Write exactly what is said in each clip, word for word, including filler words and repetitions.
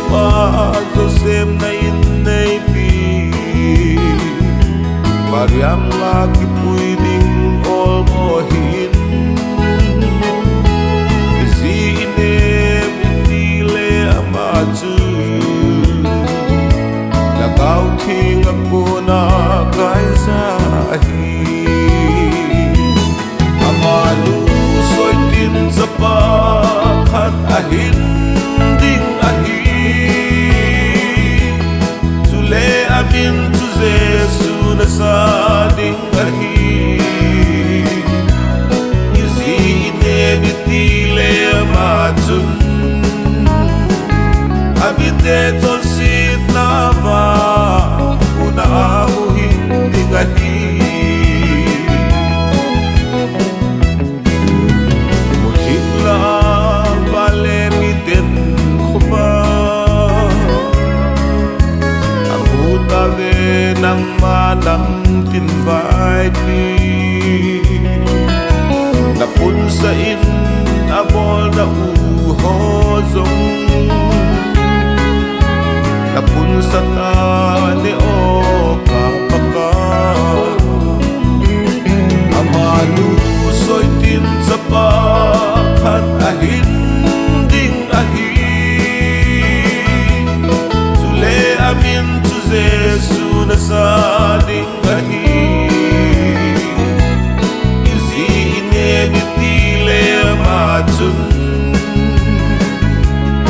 Pa Joseph na in neipi, Mariam la kipui ding olmo hin. Iji inem iti le ama chu, Lhagao Theng a kona kaija ahi. Amanu soitin chapa khat ahin ding ahi. Chule amin chu Jesu nasa ding ahi. Iji inem iti le ama chun, amite chonsetna va, una ahuhhing ding ahi. Muthim la vale miten khova, amu tave nangma nangtin vaipi. Napunsa in abolna u ho jong, napunsa tane o ka Pakai. Amanu soitin chapa khat ahin ding ahi. Chule amin chu Jesu nasa ding ahi. Iji inem iti le ama chun,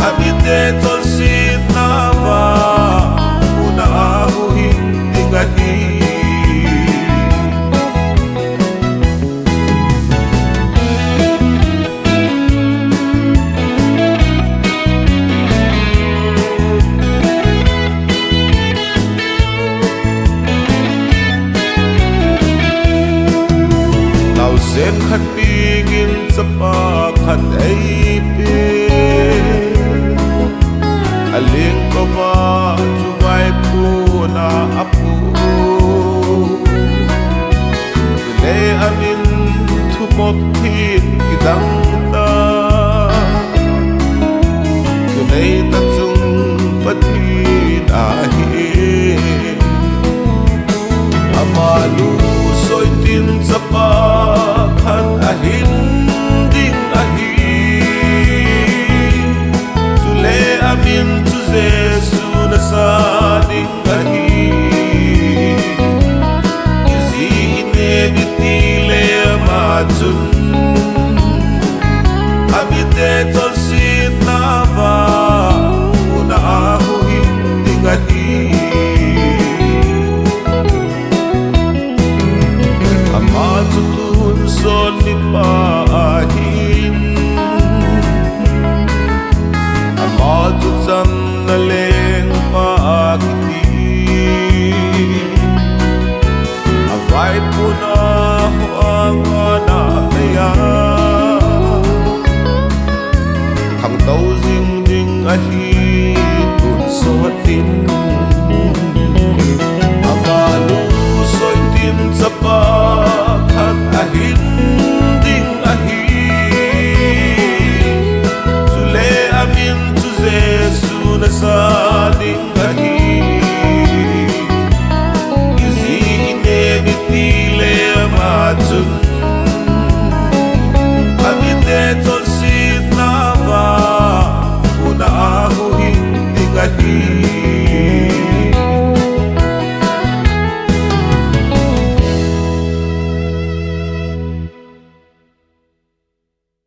amite chonsetna va, una ahuhhing ding ahi. Naosen khat dingin chapa khat eipe, alengkova chu vaiphuna apu. Chule amin Thumop Theng kidang